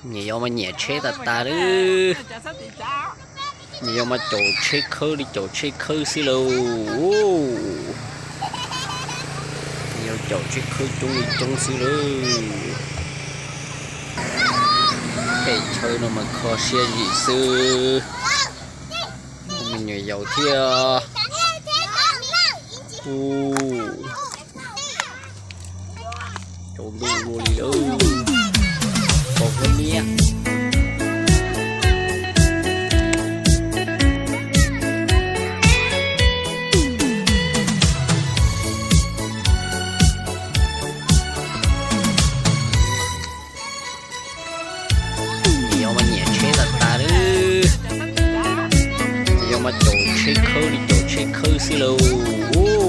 Nyias yau mas nyiam tsheb tas tas lawm. Nyias yau mas caum tsheb khawb li caum tsheb khawb xwb lauj. Nyias yau caum tsheb khawb coob li coob xwb lauj. Tej chaw no mas kho siab zim xwb. Me nyuam yaus thiab. U, tsaus ntuj luaj li lawm. Pom huab niab. Nyias yau mas nyiam tsheb tas tas lawm. Nyias yau mas caum tsheb khawb li caum tsheb khawb xwb lauj.